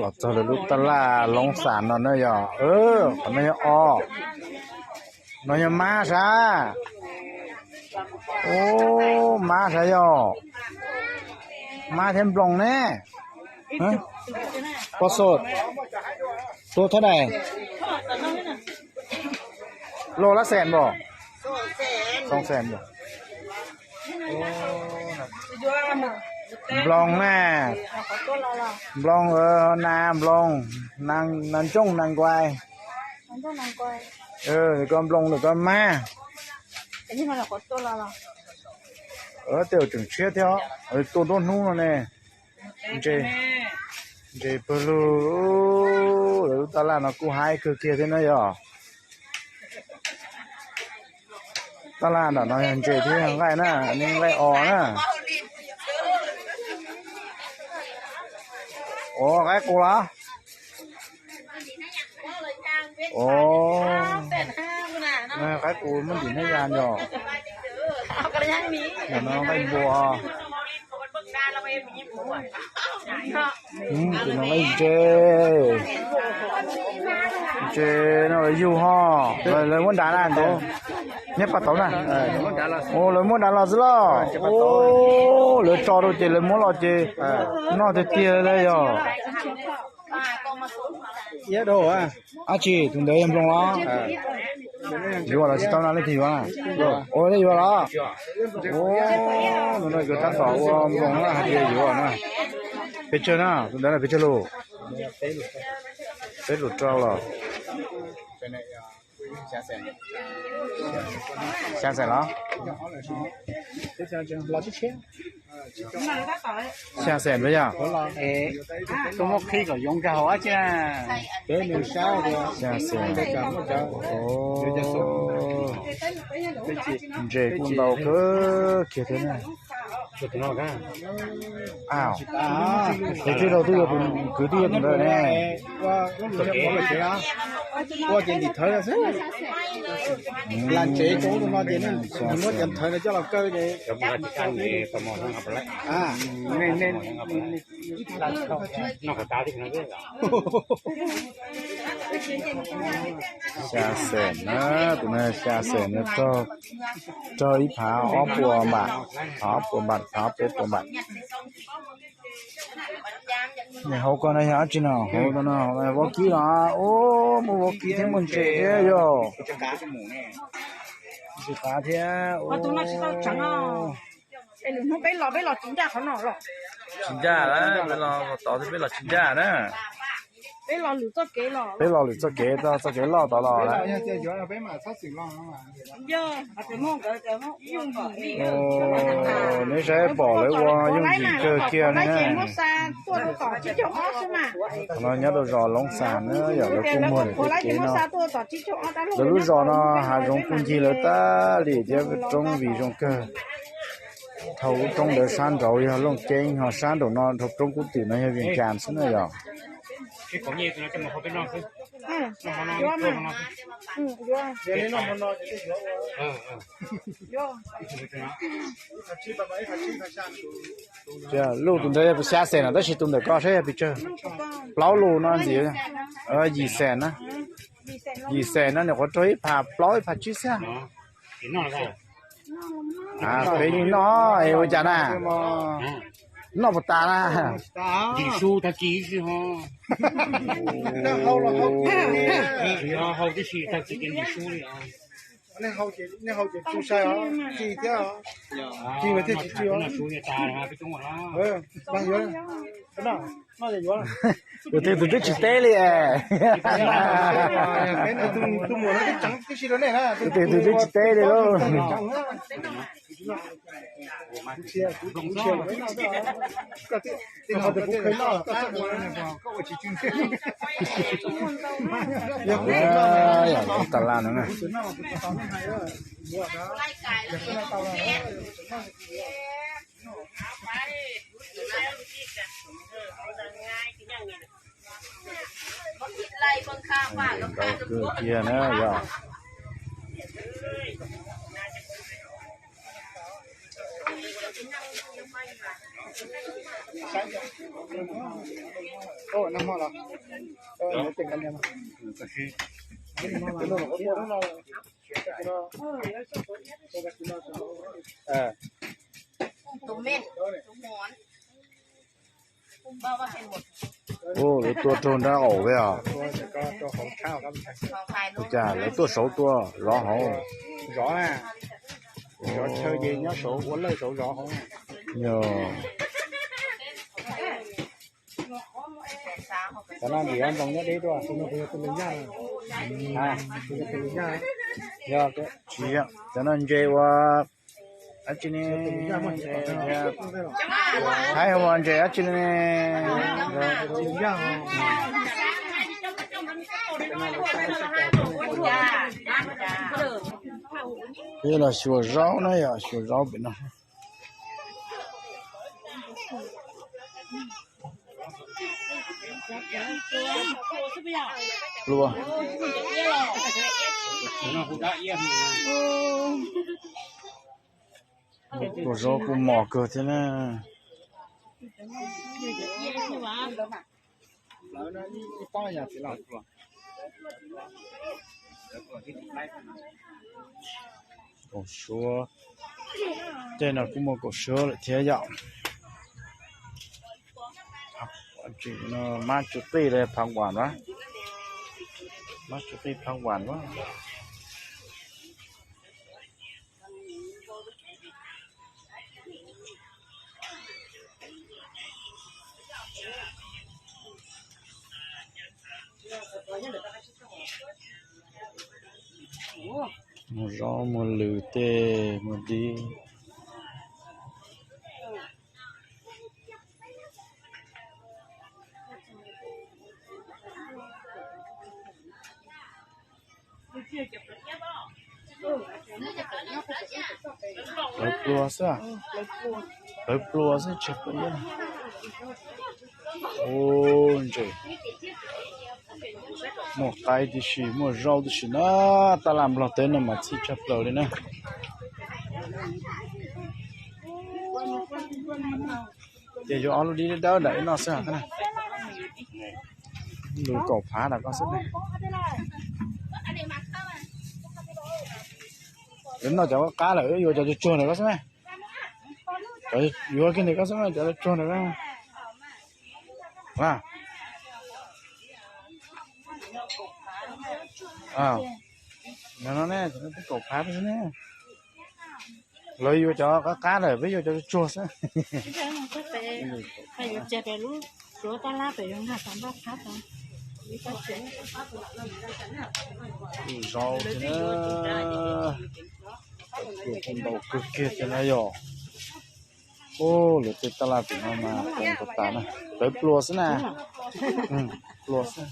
Los txog lawv lub taj laj Loob Xam no na yog, qhov no yog os, no yog mab sav. Ub, mab sav yog, mab thiab nploos ne. Pos xo, tua thab dais, loj lab xees npos, xoo xees npos. Nploos na, nploos na, nploos, nas ntsooj nas nkuais, ko nploos lawm ko mab. Tej zaum tseem tshiab thiab, tua nruab hnub no ne. Ntses, ntses pawg lug, lawv lub taj laj no kuj haib kawg kiag thiab na yog. Taj laj nram no yog ntses thiab nqaij na, nqaij os na. Ua qaib qus los? Qaib qus muab ntim hnab yas yog. Ntawm no nqaij npua. Tus no nqaij ntses, ntses no lawv yug ho, lawv muab nrad na ntawd, neb paj tauv na. Lawv muab nrad los xwb los? Lawv tso rau ces lawv muab los ces noj tiag tiag li yog. Dab tsi tus ntawd yog nploos los? Yuav los tsis tau no leej twg yuav na? Ua yuav los? Tus no yuav tab tom ua nploos na hais tias yuav na. Pes tsawg na? Tus ntawd pes tsawg lus? Peb lus rau los? Xya xees los? Xya xees ntawd yog? Tuaj muab qhib kom yoov nkag hauv dab tsi na. Xya xees. Ntses kuj ntau kawg kiag thiab na. Aw, es tej zaum twb yog tus kwv twb yog tus ntawd ne. Ua ces ntim thawv xwb. Lam ntsev rau ub rau no ces nws muab cov thawv no coj los kaw ces Xya xees na, tus no xya xees na, raug ib phav ob puas npam, ob puas npam, ob puas npam. Nws hauv ko no yog dab tsi no? Hauv no, vov kib los? Ub, muaj vov kib thiab muaj ntses thiab yog. Ntses qav thiab. Tsis ncaj, peb los tod thiab peb los tsis ncaj na. Peb los lwm txoj kev, txoj kev loj tod los. Neb saib pom lawv ua yooj yim kawg kiag ne. Qhov no nyob rau zos Loob Xas na yom, lawv kuj muag lawv tej kev no. Lawv lub zos no hav zoov kuj ncig lawv tas li thiab, roob vim zoo kawg. Dhau lub roob ntawd sab nraud yog Looj Ceeb, ho sab nraum no dhau roob Kub Twm no yog Vias Cas xwb na yom. Luj tus ntawd yog xya xees no, tab sis tus ntawm ko saib yog pes tsawg. Plaub lus no ntxiv, yim xees na. Yim xees no nyuam qhuav raug ib phav plaub ib phav tsib xwb. Peb yeej noj es ua cas na? Noj puas tas na? Tus twg tus twb tsis teb li. Tus twg tus twb tsis teb li lauj. Yog tas laj no na. Ntau kawg kiag na yog. Ua, lawv tua raug nrab qaum li os. Ua cas lawv tuaj saud tua zov hauv? Zov na, zov chaw ces nyob saud ua lawj saud zov hauv. Yog. Cov no ntim ntoo nyob deb tuaj. Yog, cov no ntses ua dab tsi ne? Thaib ua ntses dab tsi ne? Peb los xyuas zaub na, yog xyuas zaub pem no. Plua. Ua zaub kuj mos kawg thiab na. Kaum suab, tej no kuj muaj kaum suab lawm thiab yom. Mab tsuv qij li phav vas na, mab tsuv qij phav vas na. Muaj zaub, muaj lws, tej muaj dib. Plawv plua xwb, plawv plua xwb tsis plawv iab. Ub, ntses, muaj qaib tib si, muaj zaub tib si na. Tab laj Nplog teb no mas txhij tshaj plaws li na. Ces yuav ob lub dib dawb nram ib no xwb. Lub kaum phav nram ko xwb. Yuav noj cov qab lawm, yuav cov tsuag ntawm ko xwb. Yuav kiag ntawm ko xwb, cov tsuag ntawm ko. No ne, cov no twb kaum phav xwb ne. Lawv yuav cov qab qab lawm, peb yuav cov tsuag xwb. Ub, zaub thiab na. Tus ntau kawg kiag thiab na yom. Ub, lawv tej tab laj tim no mas tas tas na. Plawv plua xwb na. Plua xwb.